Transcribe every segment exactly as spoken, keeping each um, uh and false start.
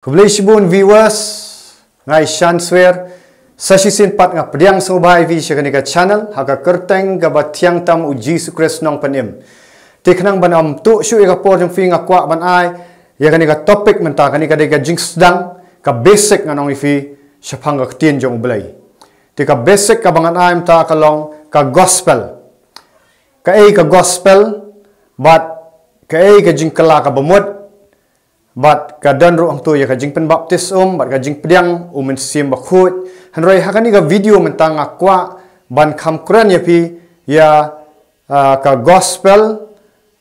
Khublei shibun viewers, nga i Shanswer. Sa shisien pat nga pdiang sngewbha ïa phi sha kane ka channel ha ka kyrteng kaba thiang tam u Jisu Khrist Nongpynim. Te khnang ban ym tuh shuh ïa ka por jong phi, nga kwah ban ai ïa kane ka topic mynta, kane ka dei ka jingsdang, ka basic ngan ong ïa phi shaphang ka ktien jong U Blei. Te ka basic kaba ngan ai mynta ka long ka gospel. Kaei ka gospel, bad kaei ka jingkylla kaba mut, bad ka don ruh hangto ïa ka jingpynbaptis um bad ka jingpdiang u Mynsiem Bakhuid. Hynrei ha kane ka video mynta nga kwah ban kham kren ïa phi ïa, ah, ka gospel,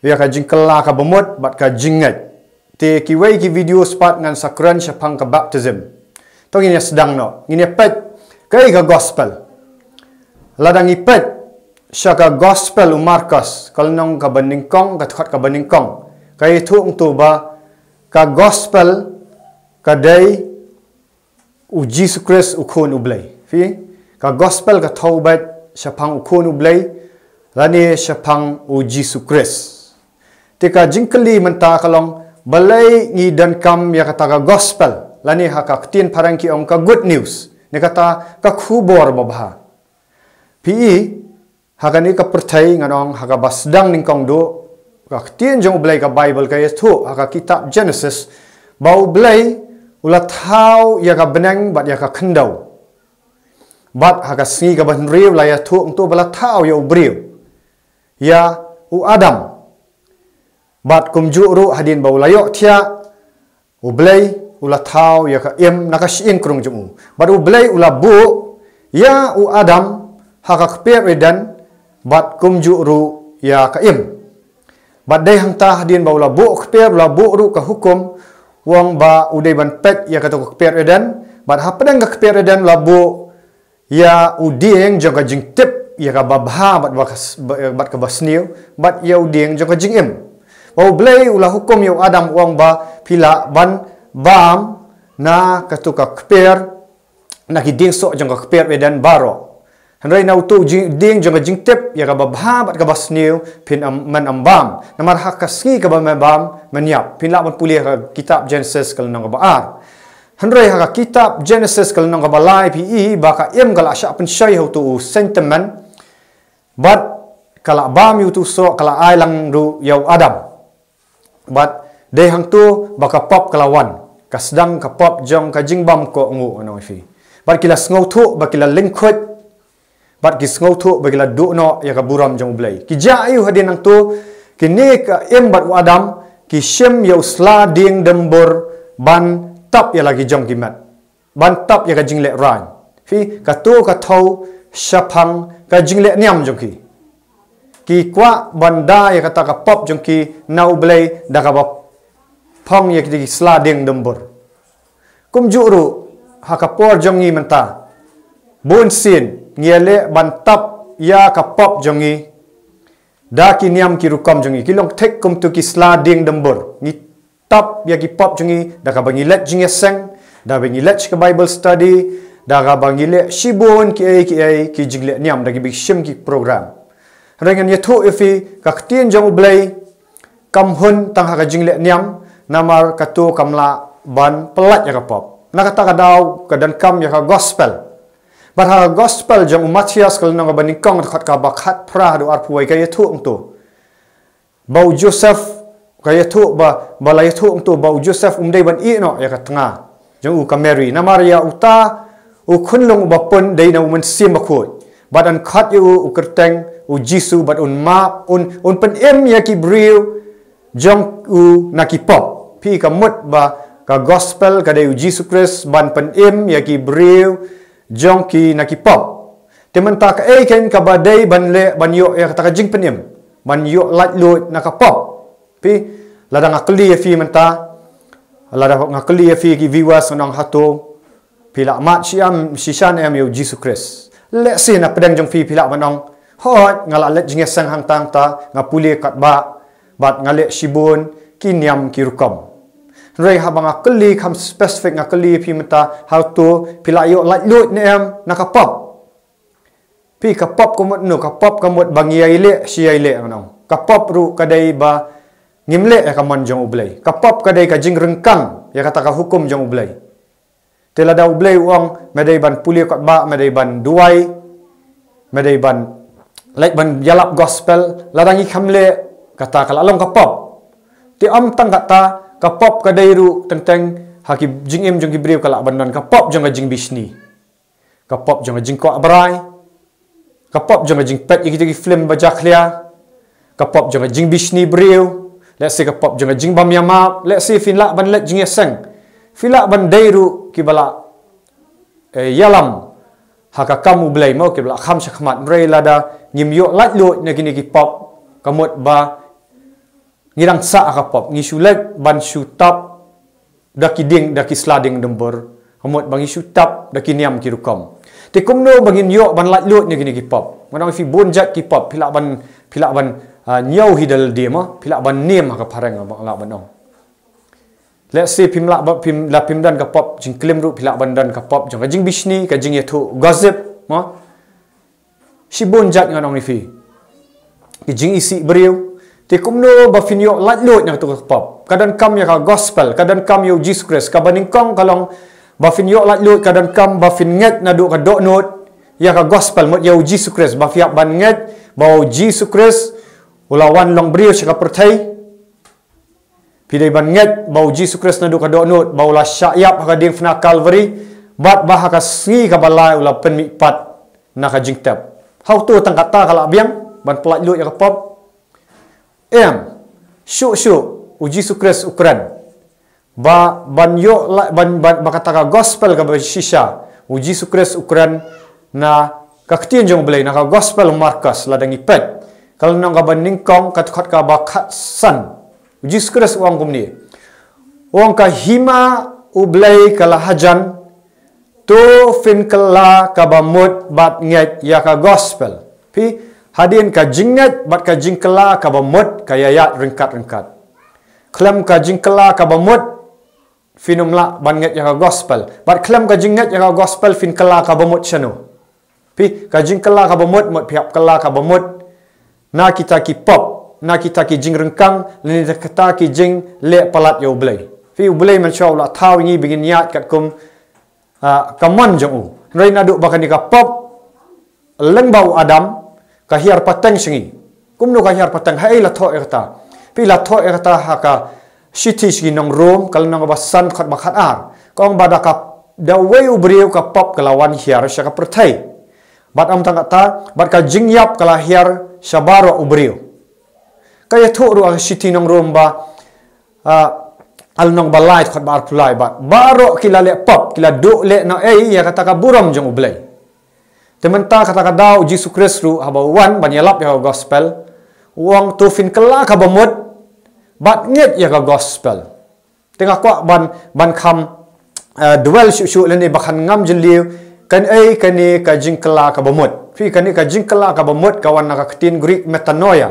ïa ka jingkylla kaba mut bad ka jingngeit. Te kiwei ki video pat ngan sa kren shaphang ka baptism. To ngin ïa sdang noh, ngin ïa peit kaei ka gospel. Lada ngi peit sha ka gospel u Markos, ka lynnong kaba nyngkong, ka dkhot kaba nyngkong, ka ïathuh hangto ba ka gospel ka dei u Jisu Khrist u Khun U Blei. Phi, ka gospel ka thew beit shaphang u Khun U Blei, lane shaphang u Jisu Khrist. Te ka jingkylli mynta ka long, balei ngi donkam ïa kata ka gospel, lane ha ka ktien phareng ki ong ka good news, ne kata ka khubor babha. Phi i, ha kane ka pyrthei ngan ong ha kaba sdang nyngkong duh, ka ktien jong U Blei ka Bible ka ïathuh ha ka kitab Genesis ba U Blei u la thaw ïa ka bneng bad ïa ka khyndew. Bad ha ka sngi kaba hynriew la ïathuh hangto ba la thaw ïa u briew, ïa u Adam. Bad kumjuh ruh hadien ba u la ïohthiah, U Blei u la thaw ïa ka im na ka shyieng krung jong u. Bad U Blei u la buh ïa u Adam ha ka kper Eden, bad kumjuh ruh ïa ka im. Bad dei hangta hadien ba u la buh kper, u la buh ruh ka hukum, u ong ba u dei ban peit ïa kato ka kper Eden, bad hapdeng ka kper Eden u la buh ïa u dieng jong ka jingtip ïa kaba bha bad ba ka s-, ba-, bad kaba sniew, bad ïa u dieng jong ka jingim. Ba U Blei u la hukum ïa u Adam, u ong ba phi lah ban bam na kato ka kper, na ki dieng soh jong ka kper Eden baroh. Hynrei na uto u jing-, dieng jong ka jingtip ïa kaba bha bad kaba sniew phin ym, men ym bam. Namar ha ka sngi kaba men bam men ïap. Phin lah ban pule ha ka kitab Genesis ka lynnong kaba ar. Hynrei ha ka kitab Genesis ka lynnong kaba lai phi i ba ka im ka la shah pynshoi ha uto u sentiment, bad ka la bam ïa uto u soh, ka la ai lang ruh ïa u Adam. Bad dei hangto ba ka pop ka la wan, ka sdang ka pop jong ka jingbam kohnguh, ngan ong ïa phi. Bad ki la sngewthuh ba ki la lyngkhuid, bad ki sngewthuh ba ki la duh noh ïa ka burom jong U Blei. Ki jah aïu hadien hangto? Kine ka Im bad u Adam ki shim ïa u sla dieng dymbur ban tap ïa la ki jong ki met, ban tap ïa ka jingleh rain. Phi, kato ka thew shaphang ka jingleh niam jong ki. Ki kwah ban da ïa kata ka pop jong ki na U Blei da kaba phong ïa ki sla dieng dymbur. Kumjuh ruh ha ka por jong ngi mynta, bun sien ngi ïaleh ban tap ïa ka pop jong ngi da ki niam ki rukom jong ngi. Ki long thik kumto ki sla dieng dymbur. Ngi tap ïa ki pop jong ngi da kaba ngi leit jingïaseng, da kaba ngi leit ka Bible study, da kaba ngi leh shibun kiei kiei ki jingleh niam, da kiba ngi shim ki program. Hynrei ngan ïathuh ïa phi, ka ktien jong U Blei kam hun tang ha ka jingleh niam, namar kato kam lah ban pyllait ïa ka pop. Na kata ka daw ka donkam ïa ka gospel. Bad ha ka gospel jong u Mathaios ka lynnong kaba nyngkong, dkhot kaba khatphra haduh arphew wei, ka ïathuh hangto ba u Joseph, ka ïathuh ba, ba la ïathuh hangto ba u Joseph um dei ban ïeh noh ïa ka tnga jong u ka Mary. Namar ïa uta u khunlung uba pun dei na u Mynsiem Bakhuid. Bad yn khot ïa u, u kyrteng u Jisu, bad un map, un, un pynim ïa ki briew jong u na ki pop. Phi, ka mut ba ka gospel ka dei u Jisu Khrist ban pynim ïa ki briew jong ki na ki pop. Te mynta kaei kein kaba dei ban leh ban ïoh ïa kata ka jingpynim, ban ïoh laitluid na ka pop? Phi, lada nga kylli ïa phi mynta, lada nga kylli ïa phi ki viewers, ngan ong hato phi la mad shi em, shisha ne em ïa u Jisu Khrist? Lehse na pdeng jong phi phi lah ban ong, hooid, nga la leit jingïaseng hangta hangta, nga pule katba, bad nga leh shibun ki niam ki rukom. Hynrei haba nga kylli kham specific, nga kylli ïa phi mynta, hato phi la ïoh laitluid ne em na ka pop? Phi, ka pop ka mut no? Ka pop ka mut ba ngi ïai leh shi ïai leh, ngan ong. Ka pop ruh ka dei ba ngim leh ïa ka mon jong U Blei. Ka pop ka dei ka jingryngkang ïa kata ka hukum jong U Blei. Te lada U Blei u ong, me dei ban pule kot ba, me dei ban duwai, me dei ban leit ban ïalap gospel, lada ngi kham leh, kata ka la long ka pop. Te ym tang kata, ka pop ka dei ruh teng teng ha ki jingim jong ki briew, ka lah ban don ka pop jong ka jingbishni, ka pop jong ka jingkwah brai, ka pop jong ka jingpeit ïa kita ki film ba jakhlia, ka pop jong ka jingbishni briew, lehse ka pop jong ka jingbym ïamap, lehse phin lah ban leit jingïaseng, phi lah ban dei ruh kiba la, eh, ïalam ha ka kam U Blei mo, kiba la kham shakhmat. Hynrei lada ngim ïoh laitluid na kine ki pop, ka mut ba ngi dang sah ha ka pop, ngi shu leit ban shu tap da ki dieng, da ki sla dieng dumbur, ka mut ba ngi shu tap da ki niam ki rukom. Te kumno ba ngin ïoh ban laitluid na kine ki pop? Ngan ong ïa phi, bun jait ki pop, phi lah ban, phi lah ban, ah, ñiew hi da lade mo, phi lah ban ñiem ha ka phareng, ba lah ban ong. Lehse phim lah ba, phim, la phim don ka pop jingklim ruh, phi lah ban don ka pop jong ka jingbishni, ka jingïathuh, gossip mo. Shibun jait, ngan ong ïa phi, ki jingisih briew. Te kumno ba phin ïoh laitluid na katu ka pop? Ka donkam ïa ka gospel, ka donkam ïa U Jisu Khrist. Kaba nyngkong ka long ba phin ïoh laitluid, ka donkam ba phin ngeit naduh ka dohnud ïa ka gospel, mut ïa U Jisu Khrist, ba phi hap ban ngeit ba U Jisu Khrist u la wan long briew sha ka pyrthei. Phi dei ban ngeit ba U Jisu Khrist naduh ka dohnud, ba u la shah ïap ha ka diengphna Kalbari, bad ba ha ka sngi kaba lai u la pynmihpat na ka jingtep. Hato tang kata ka lah biang ban pyllaitluid ïa ka pop? Em, shuh shuh, U Jisu Khrist u kren ba ban ïoh la, ban, ban, ba kata ka gospel kaba shisha, U Jisu Khrist u kren na ka ktien jong U Blei, na ka gospel u Markos, lada ngi peit ka lynnong kaba nyngkong, ka dkhot kaba khatsan. U Jisu Khrist u ong kumne. U ong, ka hima U Blei ka la hajan, to phin kylla kaba mut bad ngeit ïa ka gospel. Phi, hadien ka jingngeit bad ka jingkylla kaba mut ka ïaid ryngkat ryngkat. Khlem ka jingkylla kaba mut phin ym lah ban ngeit ïa ka gospel. Bad khlem ka jingngeit ïa ka gospel phin kylla kaba mut shano? Phi, ka jingkylla kaba mut, mut phi hap kylla kaba mut na kita ki pop, na kita ki jingryngkang, lane kita ki jingleh palat ïa U Blei. Phi, U Blei mynshuwa u la thaw ïa ngi ba ngin ïaid katkum, ah, ka mon jong u. Hynrei naduh ba kane ka pop, lyngba u Adam, ka hiar pateng sha ngi. Kumno ka hiar pateng? Haei la thoh ïa kata? Phi, la thoh ïa kata ha ka shithi sha ki nong Rom, ka lynnong kaba san, dkhot ba khatar. Ka ong ba da ka, da uwei u briew ka pop ka la wan hiar sha ka pyrthei. Bad ym tang kata, bad ka jingïap ka la hiar sha baroh u briew. Ka ïathuh ruh ha ka shithi nong Rom ba, ah, ha lynnong ba lai, dkhot ba arphew lai, bad baroh ki la leh pop, ki la duh leh noh ei ïa kata ka burom jong U Blei. Te mynta kata ka daw U Jisu Khrist ruh haba u wan ban ïalap ïa ka gospel, u ong, to phin kylla kaba mut bad ngeit ïa ka gospel. Te nga kwah ban, ban kham, eh, dwell shuh shuh lane ba khan ngam jylliew, kan ei kane ka jingkylla kaba mut. Phi, kane ka jingkylla kaba mut ka wan na ka ktien Greek metanoia.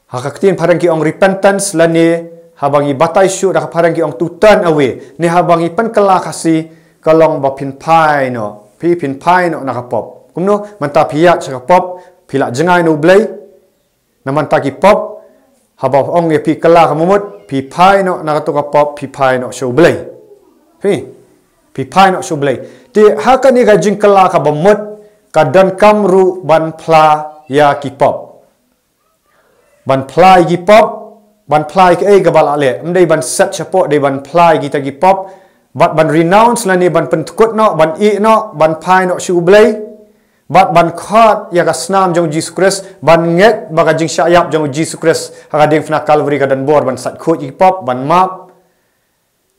Ha ka ktien phareng ki ong repentance, lane haba ngi batai shuh da ka phareng ki ong to turn away. Ne haba ngi pynkylla Khasi ka long ba phin phai noh. Phi, phin phai noh na ka pop. Kumno? Mynta phi ïaid sha ka pop, phi lah jngai na U Blei. Na mynta ki pop, haba ong ïa phi kylla kaba mut, phi phai noh na katu ka pop, phi phai noh sha U Blei. Phi, phi phai noh sha U Blei. Te ha kane ka jingkylla kaba mut, ka donkam ruh ban phla ïa ki pop. Ban phla ïa ki pop, ban phla ïa kiei kaba la leh. Ym dei ban set shapoh, dei ban phla ïa kita ki pop. Bad ban renounce lane ban pyndkut noh, ban ïeh noh, ban phai noh sha U Blei. Bad ban khot ïa ka snam jong U Jisu Khrist, ban ngeit ba ka jingshah ïap jong U Jisu Khrist ha ka diengphna Kalbari ka don bor ban sait khuid ïa ki pop, ban map.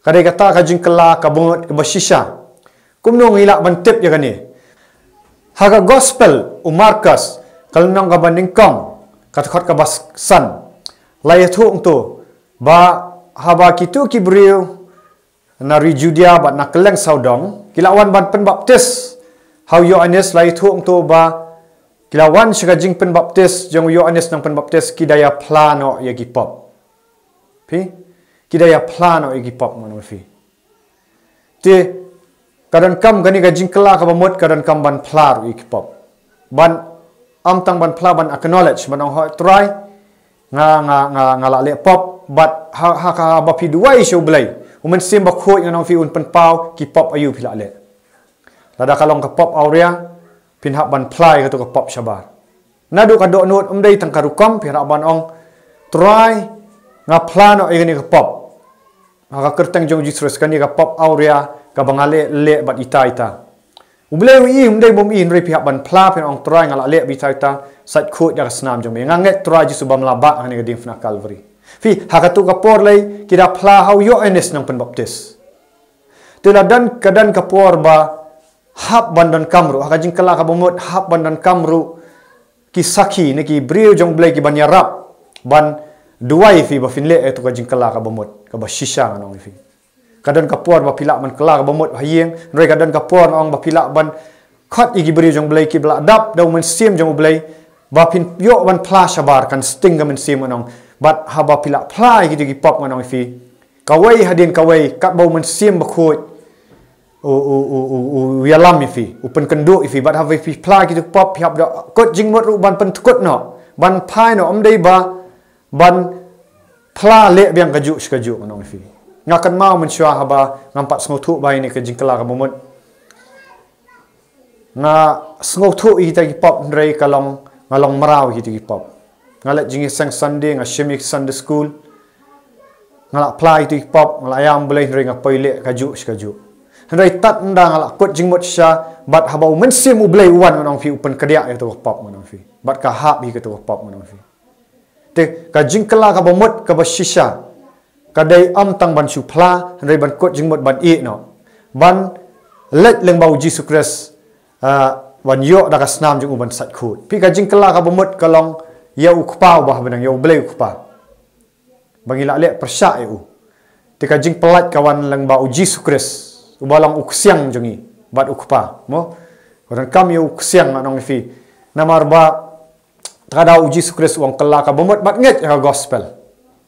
Ka dei kata ka jingkylla kaba mut kaba shisha. Kumno ngi lah ban tip ïa kane? Ha ka gospel u Markos, ka lynnong kaba nyngkong, ka dkhot kaba san, la ïathuh hangto ba haba kito ki briew na ri Judia bad na kylleng sawdong ki la wan ban pynbaptis ha u Ïoannis, la ïathuh hangto ba ki la wan sha ka jingpynbaptis jong u Ïoannis Nongpynbaptis, ki da ïa phla noh ïa ki pop. Phi, ki da ïa phla noh ïa ki pop, ngan ong ïa phi. Te ka donkam kane ka jingkylla kaba mut, ka donkam ban phla ruh ïa ki pop. Ban, ym tang ban phla, ban acknowledge, ban ong, hooid Trai, nga nga nga nga la leh pop, bad ha ha ka ba phi duwai sha U Blei, U Mynsiem Bakhuid ngan ong ïa phi un pynpaw ki pop aïu phi la leh. Lada ka long ka pop awria, phin hap ban phla ïa kato ka pop shabar. Naduh ka dohnud ym dei tang ka rukom, phin hap ban ong, Trai, nga phla noh ïa kane ka pop. Ha ka kyrteng jong U Jisu Khrist, kane ka pop awria kaba nga leh leh bad ita ita. U Blei u ïohi, ym dei bym ïohi, hynrei phi hap ban phla, phin ong, Trai, nga la leh bad ita ita, sait khuid da ka snam jong me. Nga ngeit Trai Jisu bym lah ba ha kane ka diengphna Kalbari. Phi, ha kato ka por lei ki da phla ha u Ïoannis Nongpynbaptis. Te la don ka don ka por ba hap ban donkam ruh, ha ka jingkylla kaba mut hap ban donkam ruh ki sakhi ne ki briew jong U Blei ki ban ïarap ban duwai ïa phi ba phin leh ïa kato ka jingkylla kaba mut, kaba shisha, ngan ong ïa phi. Ka don ka por ba phi lah ban kylla kaba mut ha ïing, hynrei ka don ka por, ngan ong, ba phi lah ban khot ïa ki briew jong U Blei kiba la dap da U Mynsiem jong U Blei, ba phin ïoh ban phla shabar, kan sting ka mynsiem, ngan ong. Bad haba phi la phla ïa kito ki pop, ngan ong ïa phi, kawei hadien kawei, katba U Mynsiem Bakhuid u u u u u ïalam ïa phi, u pynkynduh ïa phi, bad haba phi phla kito ki pop, phi hap da kut jingmut ruh ban pynkut noh, ban phai noh, ym dei ba ban phla leh biang kajuh shi kajuh, ngan ong ïa phi. Nga kynmaw mynshuwa haba ngam pat sngewthuh ba ïa kane ka jingkylla kaba mut, nga sngewthuh ïa kita ki pop, hynrei ka long, nga long mraw ïa kita ki pop. Nga leit jingïaseng Sunday, nga shim ïa ki Sunday school. Nga la phla ïa kita ki pop, nga la ïam U Blei, hynrei nga poi leh kajuh shi kajuh. Hynrei tad ynda nga la kut jingmut shisha, bad haba U Mynsiem U Blei u wan, ngan ong ïa phi, u pynkdiah ïa kato ka pop, ngan ong ïa phi. Bad ka hap ïa kato ka pop, ngan ong ïa phi. Te ka jingkylla kaba mut kaba shisha ka dei ym tang ban shu phla, hynrei ban kut jingmut ban ïeh noh, ban leit lyngba U Jisu Khrist, ah, ban ïoh da ka snam jong u ban sait khuid. Phi, ka jingkylla kaba mut ka long ïa U Kpa uba ha bneng, ïa U Blei U Kpa, ba ngi lah leh pyrshah ïa u. Te ka jingpyllait ka wan lyngba U Jisu Khrist uba long U Ksiang jong ngi bad U Kpa, mo? Ka donkam ïa U Ksiang, ngan ong ïa phi. Namar ba Te ka daw U Jisu Khrist u ong kylla kaba mut bad ngeit ïa ka gospel.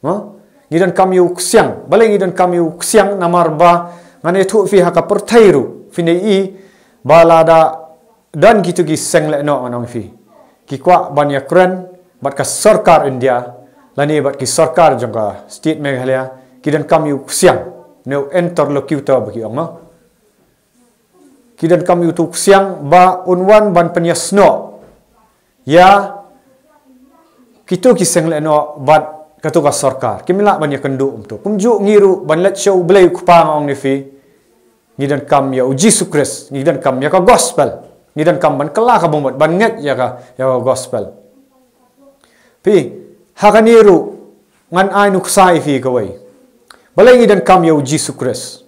Ha? Ngi donkam ïa u ksiang. Balei ngi donkam ïa u ksiang? Namar ba ngan ïathuh ïa phi ha ka pyrthei ruh, phin ïohi ba lada don kito ki seng lehnoh, ngan ong ïa phi, ki kwah ban ïakren bad ka sorkar India lane bad ki sorkar jong ka state Meghalaya, ki donkam ïa u ksiang, ne u interlocutor ba ki ong, ha? Ki donkam ïa uto u ksiang ba un wan ban pynïasnoh ïa kito ki seng lehnoh bad kato ka sorkar. Kim lah ban ïakynduh kumto. Kumjuh ngi ruh ban leit sha U Blei U Kpa, nga ong ïa phi, ngi donkam ïa U Jisu Khrist, ngi donkam ïa ka gospel. Ngi donkam ban kylla kaba mut, ban ngeit ïa ka, ïa ka gospel. Phi, ha kane ruh ngan ai nuksa ïa phi kawei. Balei ngi donkam ïa U Jisu Khrist?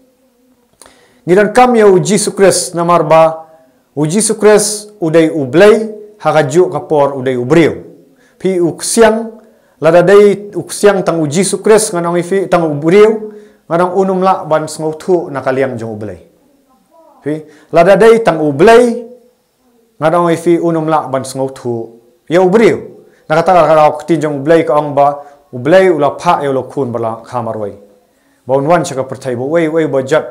Ngi donkam ïa U Jisu Khrist namar ba U Jisu Khrist u dei U Blei, ha kajuh ka por u dei u briew. Phi, u ksiang, lada dei u ksiang tang U Jisu Khrist, ngan ong ïa phi, tang u briew, ngan ong un ym lah ban sngewthuh na ka liang jong U Blei. Phi, lada dei tang U Blei, ngan ong ïa phi, un ym lah ban sngewthuh ïa u briew. Na kata ka daw ka ktien jong U Blei ka ong ba U Blei u la phah ïa u la khun ba la kha marwei, ba un wan sha ka pyrthei, ba uei uei ba jot,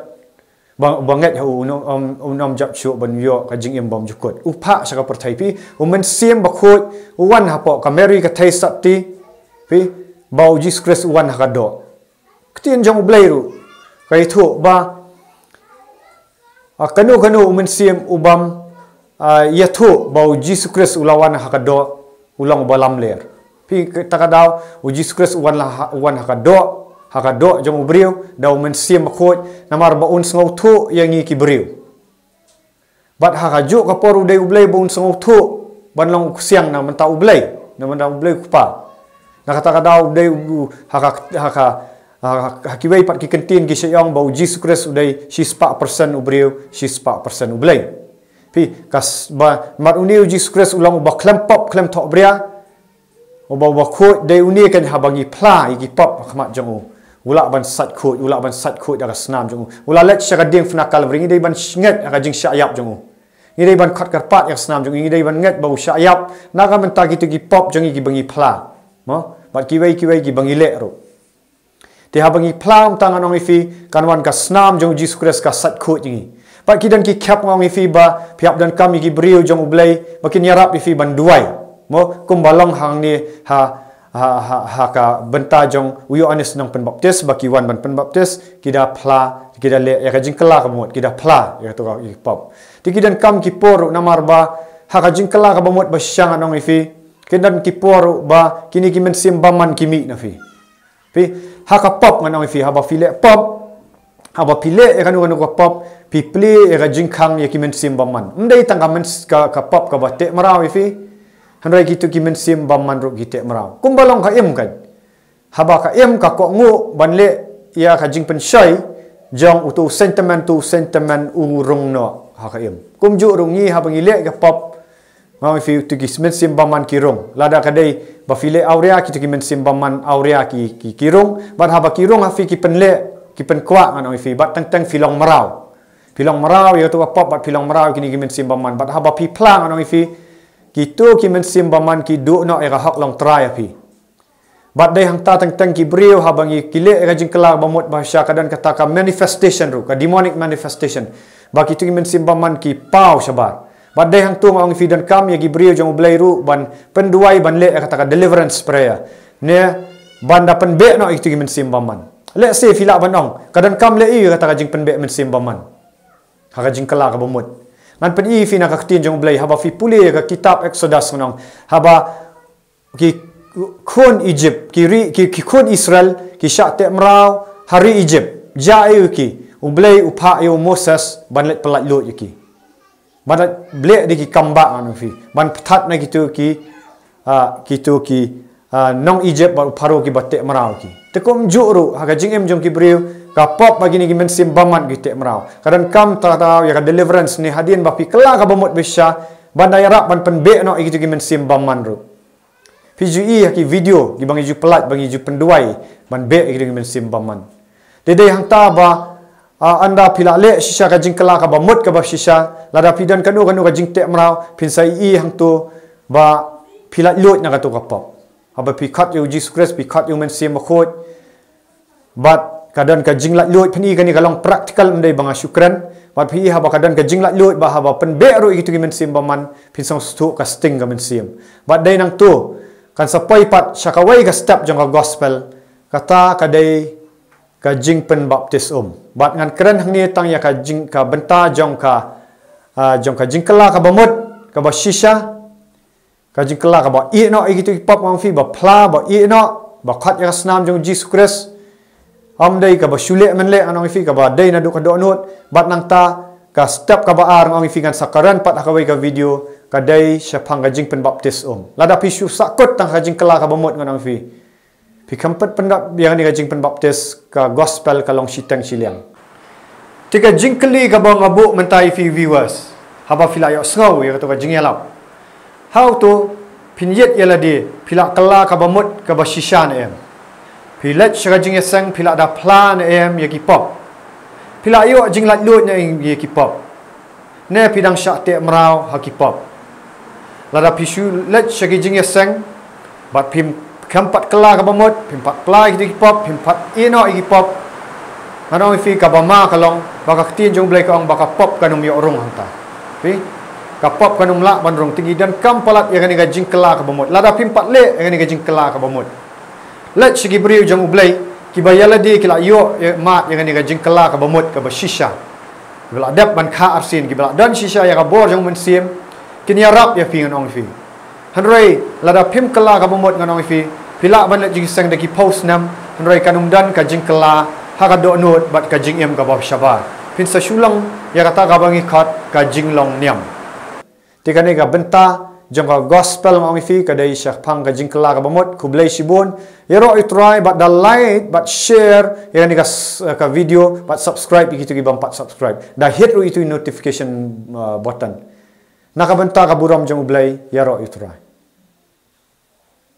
ba, ba ngeit ha u un ym, un ym jop shuh ban ïoh ka jingim bymjukut. U phah sha ka pyrthei, phi, u Mynsiem Bakhuid u wan hapoh ka Mary ka theisotti, phi, ba U Jisu Khrist u wan ha ka doh. Ktien jong U Blei ruh ka ïathuh ba, ah, kano kano u mynsiem u bym, ah, ïathuh ba U Jisu Khrist u la wan ha ka doh, u long uba lamler. Phi, kata ka daw U Jisu Khrist u wan la ha, u wan ha ka doh, ha ka doh jong u briew da u Mynsiem Bakhuid, namar ba un sngewthuh ïa ngi ki briew. Bad ha kajuh ka por u dei U Blei ba un sngewthuh ban long u ksiang na bynta U Blei, na bynta U Blei U Kpa. Na kata ka daw u dei u, ha ka, ha ka, ha ka, ha kiwei pat ki kyntien ki shah ong ba U Jisu Khrist u dei shispah persen u briew, shispah persen U Blei. Phi, ka s-, ba, namar une U Jisu Khrist u long uba khlem pop khlem thohbria, uba, uba khuid, dei une keiñ haba ngi phla ïa ki pop ha khmat jong u, u lah ban sait khuid, u lah ban sait khuid da ka snam jong u. U la leit sha ka diengphna Kalbari, ngi dei ban ngeit ha ka jingshah ïap jong u. Ngi dei ban khot kyrpad ïa ka snam jong u, ngi dei ban ngeit ba u shah ïap na ka bynta kito ki pop jong ngi kiba ngi phla, mo, bad kiwei kiwei kiba ngi leh ruh. Te haba ngi phla, kumta ngan ong ïa phi, kan wan ka snam jong U Jisu Khrist ka sait khuid ïa ngi. Bad ki don ki khep, nga ong ïa phi, ba phi hap donkam ïa ki briew jong U Blei ba kin ïarap ïa phi ban duwai, mo, kumba long hangne ha, ha, ha, ha ka bynta jong u Ïoannis Nongpynbaptis, ba ki wan ban pynbaptis, ki da phla, ki da leh ïa ka jingkylla kaba mut, ki da phla ïa kato ka, ïa ka pop. Te ki donkam ki por ruh namar ba ha ka jingkylla kaba mut ba shisha ngan ong ïa phi, ki don ki por ruh ba kine ki mynsiem bymman ki mih na phi. Phi, ha ka pop ngan ong ïa phi, haba phi leh pop, haba phi leh ïa kano kano ka pop, phi plie ïa ka jingkhang ïa ki mynsiem bymman. Ym dei tang ka myns-, ka, ka pop kaba teh mraw ïa phi, hynrei kito ki mynsiem bymman ruh ki teh mraw. Kumba long ka im kan. Haba ka im ka kohnguh ban leh ïa ka jingpynshoi jong uto u sentiment, uto u sentiment u rung noh ha ka im. Kumjuh ruh ngi haba ngi leh ïa ka pop, ngan ong ïa phi, uto ki mynsiem bymman ki rung. Lada ka dei ba phi leh awria, kito ki mynsiem bymman awria ki, ki, ki rung. Bad haba ki rung ha phi, ki pynleh, ki pynkwah, ngan ong ïa phi, bad teng teng phi long mraw. Phi long mraw ïa kato ka pop, bad phi long mraw ïa kine ki mynsiem bymman. Bad haba phi phla, ngan ong ïa phi, kito ki mynsiem bymman ki duh noh ïa ka hok long trai ha phi. Bad dei hangta teng teng ki briew, haba ngi, ki leh ïa ka jingkylla kaba mut ba shisha, ka don kata ka manifestation ruh, ka demonic manifestation. Ba kito ki mynsiem bymman ki paw shabar. Bad dei hangto ngan ong ïa phi, donkam ïa ki briew jong U Blei ruh ban pynduwai, ban leh ïa kata ka deliverance prayer, ne ban da pynbeh noh ïa kito ki mynsiem bymman. Let's say phi lah ban ong, ka donkam leh ïa kata ka jingpynbeh mynsiem bymman ha ka jingkylla kaba mut. Ngan pyni ïa phi na ka ktien jong U Blei, haba phi pule ïa ka kitab Exodus, ngan ong, haba ki khun Egypt, ki ri, ki, ki khun Israel ki shah teh mraw ha ri Egypt. Jia ïa ki, U Blei u phah ïa u Moses ban leit pyllait luid ïa ki, ban leit leh da ki kam bah, ngan ong ïa phi, ban pynthat na kito ki, ah, kito ki, ah, nong Egypt bad u Pharaoh kiba teh mraw ïa ki. Te kumjuh ruh ha ka jingim jong ki briew, ka pop bad kine ki mynsiem bymman ki teh mraw, ka donkam tang tang ïa ka deliverance, ne hadien ba phi kylla kaba mut ba shisha, ban da ïarap ban pynbeh noh ïa kito ki mynsiem bymman ruh. Phi ju ïohi ha ki video kiba ngi ju pyllait, ba ngi ju pynduwai ban beh ïa kito ki mynsiem bymman. Te dei hangta ba, ah, ynda phi lah leh shisha ka jingkylla kaba mut kaba shisha, lada phi don kano kano ka jingteh mraw, phin sa ïohi hangto ba phi lait luid na kato ka pop. Haba phi khot ïa U Jisu Khrist, phi khot ïa U Mynsiem Bakhuid, bad ka don ka jinglait luid, phin ïohi kane ka long practical, ym dei ba nga shu kren. Bad phi ïohi haba ka don ka jinglait luid, ba haba pynbeh ruh ïa kito ki mynsiem bymman, phin sngewthuh ka sting ka mynsiem. Bad dei nangto, kan sa poi pat sha kawei ka step jong ka gospel, kata ka dei ka jingpynbaptis um. Bad ngan kren hangne tang ïa ka jing, ka bynta jong ka, ah, jong ka jingkylla kaba mut, kaba shisha, ka jingkylla kaba ïeh noh ïa kito ki pop, ngan ong ïa phi, ba phla, ba ïeh noh, ba khot ïa ka snam jong U Jisu Khrist. Ym dei kaba shu leh men leh, ngan ong ïa phi, kaba dei naduh ka dohnud. Bad nangta ka step kaba ar, ngan ong ïa phi, ngan sa kren pat ha kawei ka video, ka dei shaphang ka jingpynbaptis um. Lada phi shu sahkut tang ka jingkylla kaba mut, ngan ong ïa phi, phi khlem pat pyndap ïa kane ka jingpynbaptis, ka gospel ka long shiteng shiliang. Te ka jingkylli kaba nga buh mynta ïa phi viewers, haba phi la ïohsngew ïa kato ka jingïalap, hato phin ïeit ïa lade, phi la kylla kaba mut kaba shisha ne em? Phi leit sha ka jingïaseng, phi la da phla ne em ïa ki pop? Phi la ïoh jinglaitluid ne em ïa ki pop? Ne phi dang shah teh mraw ha ki pop? Lada phi shu leit sha ki jingïaseng, bad phim khlem pat kylla kaba mut, phim pat phla ïa ki pop, phim pat ïeh noh ïa ki pop, ngan ong ïa phi, kaba ma ka long ba ka ktien jong U Blei ka ong ba ka pop kan ym ïoh rung hangta. Phi, ka pop kan ym lah ban rung. Te ngi donkam palat ïa kane ka jingkylla kaba mut. Lada phim pat leh ïa kane ka jingkylla kaba mut, leit sha ki briew jong U Blei kiba ïa lade ki la ïoh ïa, mad ïa kane ka jingkylla kaba mut kaba shisha, kiba la dep ban kha arsien, kiba la don shisha ïa ka bor jong U Mynsiem, kin ïarap ïa phi, ngan ong ïa phi. Hynrei lada phim kylla kaba mut, ngan ong ïa phi, phi lah ban leit jingïaseng da ki phew snem, hynrei kan ym don ka jingkylla ha ka dohnud bad ka jingim kaba shabar. Phin sa shu long ïa kata kaba ngi khot ka jinglong niam. Te kane ka bynta jong ka gospel, ngan ong ïa phi, ka dei shaphang ka jingkylla kaba mut. Khublei shibun. Ïaroh ïa U Trai bad da like bad share ïa kane ka s-, ka video, bad subscribe ïa kito ki bym pat subscribe. Da hit ruh ïa itu i notification, uh, button. Na ka bynta ka burom jong U Blei, ïaroh ïa U Trai.